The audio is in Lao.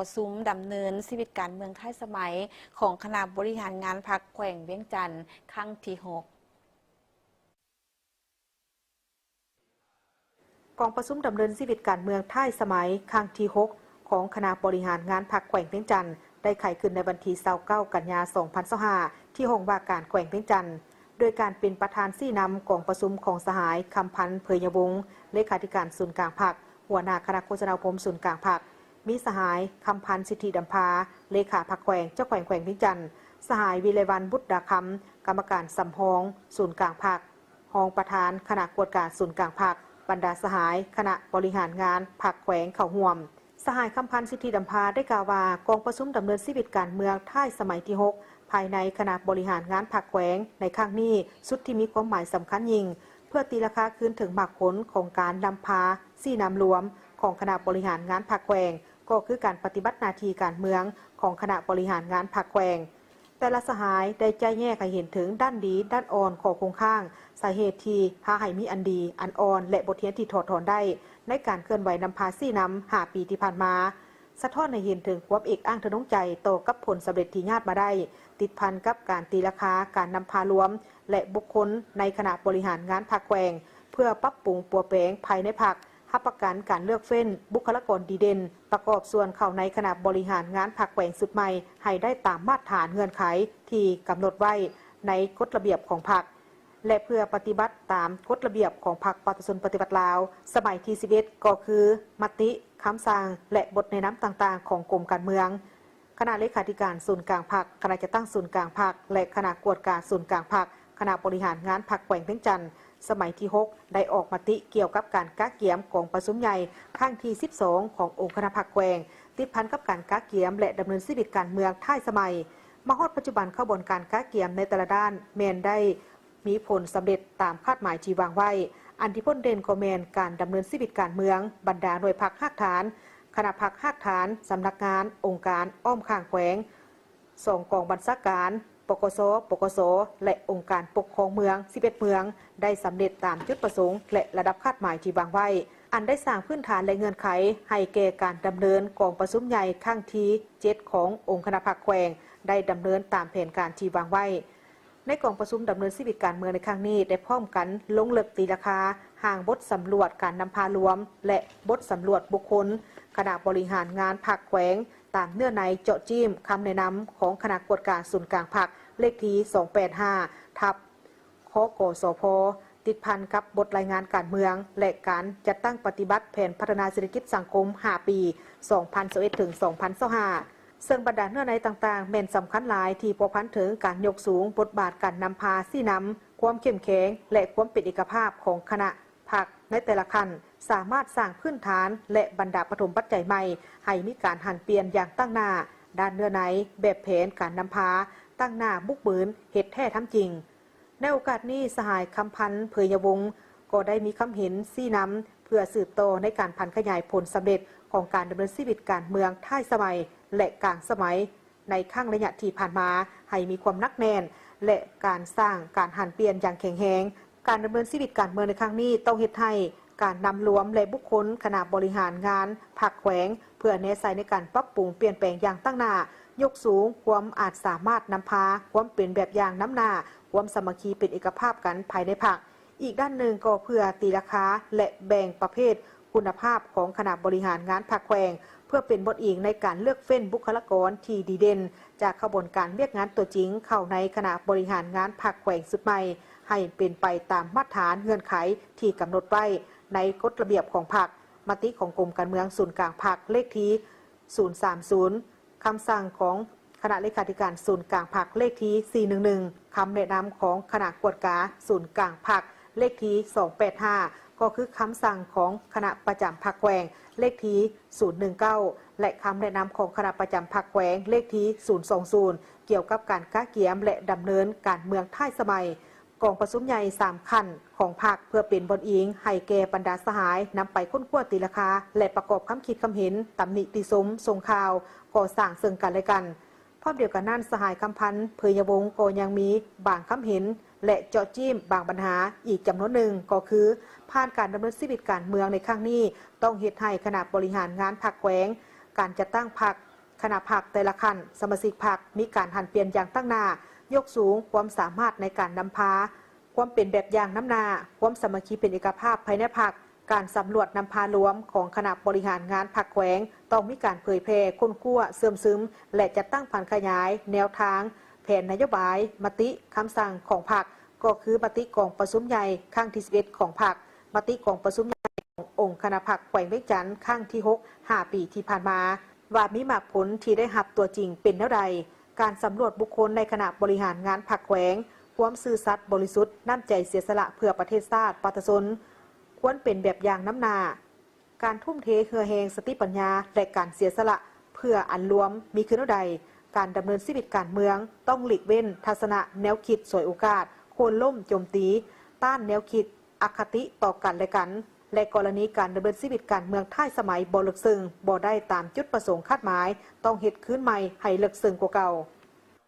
ປະຊຸມດຳເນີນຊີວິດການເມືອງທ້າຍສະໄໝຂອງຄະນະບໍລິຫານງານພັກແຂວງວຽງຈັນ ຄັ້ງທີຫົກ. ກອງປະຊຸມດຳເນີນຊີວິດການເມືອງທ້າຍສະໄໝຄັ້ງທີຫົກ ຂອງຄະນະບໍລິຫານງານພັກແຂວງວຽງຈັນ ໄດ້ໄຂຂຶ້ນໃນວັນທີຊາວເກົ້າ ກັນຍາ ສອງພັນຊາວຫ້າ ທີ່ຫ້ອງວ່າການແຂວງວຽງຈັນ, ໂດຍການເປັນປະທານຊີ້ນຳກອງປະຊຸມຂອງສະຫາຍ ຄຳພັນ ເຜີຍຍະວົງ ເລຂາທິການສູນກາງພັກ, ຫົວໜ້າຄະນະໂຄສະນາອົບຮົມສູນກາງພັກ, ມີສະຫາຍ ຄຳພັນ ສິດທິດຳພາ ເລຂາພັກແຂວງ, ເຈົ້າແຂວງແຂວງວຽງຈັນ, ສະຫາຍ ວິໄລວັນ ບຸດດາຄຳ ກຳມະການສຳຮອງສູນກາງພັກ, ຮອງປະທານຄະນະກວດກາສູນກາງພັກ, ບັນດາສະຫາຍຄະນະບໍລິຫານງານພັກແຂວງເຂົ້າຮ່ວມ. ສະຫາຍ ຄຳພັນ ສິດທິດຳພາ ໄດ້ກ່າວວ່າ ກອງປະຊຸມດຳເນີນຊີວິດການເມືອງທ້າຍສະໄໝທີຫົກ ພາຍໃນຄະນະບໍລິຫານງານພັກແຂວງໃນຄັ້ງນີ້ ສຸດທີ່ມີຄວາມໝາຍສຳຄັນຍິ່ງ ເພື່ອຕີລາຄາຄືນເຖິງໝາກຜົນຂອງການນຳພາຊີ້ນຳລວມຂອງຄະນະບໍລິຫານງານພັກແຂວງ ກໍຄືການປະຕິບັດໜ້າທີ່ການເມືອງຂອງຄະນະບໍລິຫານງານພັກແຂວງ. ແຕ່ລະສະຫາຍໄດ້ຈະແຍກໃຫ້ເຫັນເຖິງດ້ານດີ, ດ້ານອ່ອນ, ຂໍ້ຄົງຄ້າງ, ສາເຫດທີ່ພາໃຫ້ມີອັນດີ, ອັນອ່ອນ ແລະ ບົດຮຽນທີ່ຖອດຖອນໄດ້ໃນການເຄື່ອນໄຫວນຳພາຊີ້ນຳຫ້າປີທີ່ຜ່ານມາ, ສະທ້ອນໃຫ້ເຫັນເຖິງຄວາມເອກອ້າງທະນົງໃຈຕໍ່ກັບຜົນສຳເລັດທີ່ຍາດມາໄດ້, ຕິດພັນກັບການຕີລາຄາການນຳພາລວມ ແລະ ບຸກຄົນໃນຄະນະບໍລິຫານງານພັກແຂວງ ເພື່ອປັບປຸງປົວແປງພາຍໃນພັກ, ຮັບປະກັນການເລືອກເຟ້ນບຸກຄະລາກອນດີເດັ່ນ ປະກອບສ່ວນເຂົ້າໃນຄະນະບໍລິຫານງານພັກແຂວງຊຸດໃໝ່ໃຫ້ໄດ້ຕາມມາດຖານເງື່ອນໄຂທີ່ກຳນົດໄວ້ໃນກົດລະບຽບຂອງພັກ ແລະ ເພື່ອປະຕິບັດຕາມກົດລະບຽບຂອງພັກປະຊາຊົນປະຕິວັດລາວ ສະໄໝທີສິບເອັດ ກໍຄືມະຕິ, ຄຳສັ່ງ ແລະ ບົດແນະນຳຕ່າງໆຂອງກົມການເມືອງ. ຄະນະເລຂາທິການສູນກາງພັກ, ຄະນະຈັດຕັ້ງສູນກາງພັກ ແລະ ຄະນະກວດກາສູນກາງພັກ, ຄະນະບໍລິຫານງານພັກແຂວງວຽງຈັນ ສະໄໝທີຫົກ ໄດ້ອອກມະຕິກ່ຽວກັບການກະກຽມກອງປະຊຸມໃຫຍ່ຄັ້ງທີສິບສອງ ຂອງອົງຄະນະພັກແຂວງ ຕິດພັນກັບການກະກຽມ ແລະ ດຳເນີນຊີວິດການເມືອງທ້າຍສະໄໝ. ມາຮອດປັດຈຸບັນ, ຂະບວນການກະກຽມໃນແຕ່ລະດ້ານແມ່ນໄດ້ ມີຜົນສຳເລັດຕາມຄາດໝາຍທີ່ວາງໄວ້. ອັນທີ່ພົ້ນເດັ່ນກໍແມ່ນການດຳເນີນຊີວິດການເມືອງ, ບັນດາໜ່ວຍພັກຮາກຖານ, ຄະນະພັກຮາກຖານ, ສຳນັກງານ, ອົງການອ້ອມຂ້າງແຂວງ, ສອງກອງບັນຊາການ, ປກສ, ປກສ ແລະ ອົງການປົກຄອງເມືອງສິບເອັດເມືອງ ໄດ້ສຳເລັດຕາມຈຸດປະສົງ ແລະ ລະດັບຄາດໝາຍທີ່ວາງໄວ້, ອັນໄດ້ສ້າງພື້ນຖານ ແລະ ເງື່ອນໄຂໃຫ້ແກ່ການດຳເນີນກອງປະຊຸມໃຫຍ່ຄັ້ງທີເຈັດ ຂອງອົງຄະນະພັກແຂວງ ໄດ້ດຳເນີນຕາມແຜນການທີ່ວາງໄວ້. ໃນກອງປະຊຸມດຳເນີນຊີວິດການເມືອງໃນຄັ້ງນີ້ ໄດ້ພ້ອມກັນລົງເລິກຕີລາຄາຮ່າງບົດສຳຫຼວດການນຳພາລວມ ແລະ ບົດສຳຫຼວດບຸກຄົນຄະນະບໍລິຫານງານພັກແຂວງ ຕາມເນື້ອໃນເຈາະຈີ້ມຄຳແນະນຳຂອງຄະນະກວດກາສູນກາງພັກ ເລກທີສອງແປດຫ້າ ທັບ ຄກສພ ຕິດພັນກັບບົດລາຍງານການເມືອງ ແລະ ການຈັດຕັ້ງປະຕິບັດແຜນພັດທະນາເສດຖະກິດສັງຄົມຫ້າປີ ສອງພັນຊາວເອັດ ເຖິງ ສອງພັນຊາວຫ້າ ເຊິ່ງບັນດາເນື້ອໃນຕ່າງໆ ແມ່ນສຳຄັນຫຼາຍທີ່ພົວພັນເຖິງການຍົກສູງບົດບາດການນຳພາຊີ້ນຳ, ຄວາມເຂັ້ມແຂງ ແລະ ຄວາມເປັນເອກະພາບຂອງຄະນະພັກໃນແຕ່ລະຂັ້ນ, ສາມາດສ້າງພື້ນຖານ ແລະ ບັນດາປະຖົມປັດໄຈໃໝ່ໃຫ້ມີການຫັນປ່ຽນຢ່າງຕັ້ງໜ້າ, ດ້ານເນື້ອໃນ, ແບບແຜນການນຳພາ, ຕັ້ງໜ້າບຸກບືນເຮັດແທ້ທຳຈິງ. ໃນໂອກາດນີ້, ສະຫາຍ ຄຳພັນ ເຜີຍຍະວົງ ກໍໄດ້ມີຄຳເຫັນຊີ້ນຳເພື່ອສືບຕໍ່ໃນການຜັນຂະຫຍາຍຜົນສຳເລັດຂອງການດຳເນີນຊີວິດການເມືອງທ້າຍສະໄໝ ແລະ ກາງສະໄໝໃນຄັ້ງໄລຍະທີ່ຜ່ານມາ ໃຫ້ມີຄວາມໜັກແໜ້ນ ແລະ ການສ້າງການຫັນປ່ຽນຢ່າງແຂງແຮງ. ການດຳເນີນຊີວິດການເມືອງໃນຄັ້ງນີ້ ຕ້ອງເຮັດໃຫ້ການນຳລວມ ແລະ ບຸກຄົນຄະນະບໍລິຫານງານພັກແຂວງ ເພື່ອແນໃສ່ໃນການປັບປຸງປ່ຽນແປງຢ່າງຕັ້ງໜ້າ, ຍົກສູງຄວາມອາດສາມາດນຳພາ, ຄວາມເປັນແບບຢ່າງນຳໜ້າ, ຄວາມສາມັກຄີເປັນເອກະພາບກັນພາຍໃນພັກ. ອີກດ້ານໜຶ່ງກໍເພື່ອຕີລາຄາ ແລະ ແບ່ງປະເພດຄຸນນະພາບຂອງຄະນະບໍລິຫານງານພັກແຂວງ ເພື່ອເປັນບ່ອນອີງໃນການເລືອກເຟ້ນບຸກຄະລາກອນທີ່ດີເດັ່ນຈາກຂະບວນການວຽກງານຕົວຈິງເຂົ້າໃນຄະນະບໍລິຫານງານພັກແຂວງຊຸດໃໝ່ ໃຫ້ເປັນໄປຕາມມາດຖານເງື່ອນໄຂທີ່ກຳນົດໄວ້ໃນກົດລະບຽບຂອງພັກ, ມະຕິຂອງກົມການເມືອງສູນກາງພັກເລກທີສູນສາມສູນ, ຄຳສັ່ງຂອງຄະນະເລຂາທິການສູນກາງພັກເລກທີສີ່ໜຶ່ງໜຶ່ງ, ຄຳແນະນຳຂອງຄະນະກວດກາສູນກາງພັກເລກທີສອງແປດຫ້າ ກໍຄືຄຳສັ່ງຂອງຄະນະປະຈຳພັກແຂວງເລກທີສູນໜຶ່ງເກົ້າ ແລະ ຄຳແນະນຳຂອງຄະນະປະຈຳພັກແຂວງເລກທີສູນສອງສູນ ກ່ຽວກັບການກະກຽມ ແລະ ດຳເນີນການເມືອງທ້າຍສະໄໝ. ກອງປະຊຸມໃຫຍ່ສາມຂັ້ນຂອງພັກ ເພື່ອເປັນບ່ອນອີງໃຫ້ແກ່ບັນດາສະຫາຍນຳໄປຄົ້ນຄວ້າຕີລາຄາ ແລະ ປະກອບຄຳຄິດຄຳເຫັນ, ຕຳໜິຕິຊົມ, ສົ່ງຂ່າວ, ກໍ່ສ້າງເຊິ່ງກັນແລະກັນ. ພ້ອມດຽວກັນນັ້ນ, ສະຫາຍ ຄຳພັນ ເຜີຍຍະວົງ ກໍຍັງມີບາງຄຳເຫັນ ແລະ ເຈາະຈີ້ມບາງບັນຫາອີກຈຳນວນໜຶ່ງ, ກໍຄື ຜ່ານການດຳເນີນຊີວິດການເມືອງໃນຄັ້ງນີ້ ຕ້ອງເຮັດໃຫ້ຄະນະບໍລິຫານງານພັກແຂວງ, ການຈັດຕັ້ງພັກ, ຄະນະພັກແຕ່ລະຂັ້ນ, ສະມາຊິກພັກມີການຫັນປ່ຽນຢ່າງຕັ້ງໜ້າ, ຍົກສູງຄວາມສາມາດໃນການນຳພາ, ຄວາມເປັນແບບຢ່າງນຳໜ້າ, ຄວາມສາມັກຄີເປັນເອກະພາບພາຍໃນພັກ, ການສຳຫຼວດນຳພາລວມຂອງຄະນະບໍລິຫານງານພັກແຂວງ ຕ້ອງມີການເຜີຍແຜ່, ຄົ້ນຄວ້າ, ເຊື່ອມຊຶມ ແລະ ຈັດຕັ້ງຜັນຂະຫຍາຍແນວທາງ, ແຜນນະໂຍບາຍ, ມະຕິ, ຄຳສັ່ງຂອງພັກ, ກໍຄືມະຕິກອງປະຊຸມໃຫຍ່ຄັ້ງທີສິບເອັດຂອງພັກ, ມະຕິກອງປະຊຸມໃຫຍ່ຂອງອົງຄະນະພັກແຂວງວຽງຈັນຄັ້ງທີຫົກ ຫ້າປີທີ່ຜ່ານມາ ວ່າມີໝາກຜົນທີ່ໄດ້ຮັບຕົວຈິງເປັນແນວໃດ, ການສຳຫຼວດບຸກຄົນໃນຄະນະບໍລິຫານງານພັກແຂວງ, ຄວາມຊື່ສັດບໍລິສຸດ, ນ້ຳໃຈເສຍສະຫຼະເພື່ອປະເທດຊາດປະຊາຊົນ ຄວນເປັນແບບຢ່າງນຳໜ້າ, ການທຸ່ມເທເຫື່ອແຮງ, ສະຕິປັນຍາ ແລະ ການເສຍສະຫຼະເພື່ອອັນລວມມີຄືແນວໃດ, ການດຳເນີນຊີວິດການເມືອງຕ້ອງຫຼີກເວັ້ນທັດສະນະແນວຄິດສວຍໂອກາດ, ໂຄ່ນລົ້ມໂຈມຕີ, ຕ້ານແນວຄິດ ອະຄະຕິຕໍ່ກັນແລະກັນ ແລະ ກໍລະນີການດຳເນີນຊີວິດການເມືອງທ້າຍສະໄໝບໍ່ເລິກເຊິ່ງ, ບໍ່ໄດ້ຕາມຈຸດປະສົງຄາດໝາຍ, ຕ້ອງເຮັດຄືນໃໝ່ໃຫ້ເລິກເຊິ່ງກວ່າເກົ່າ.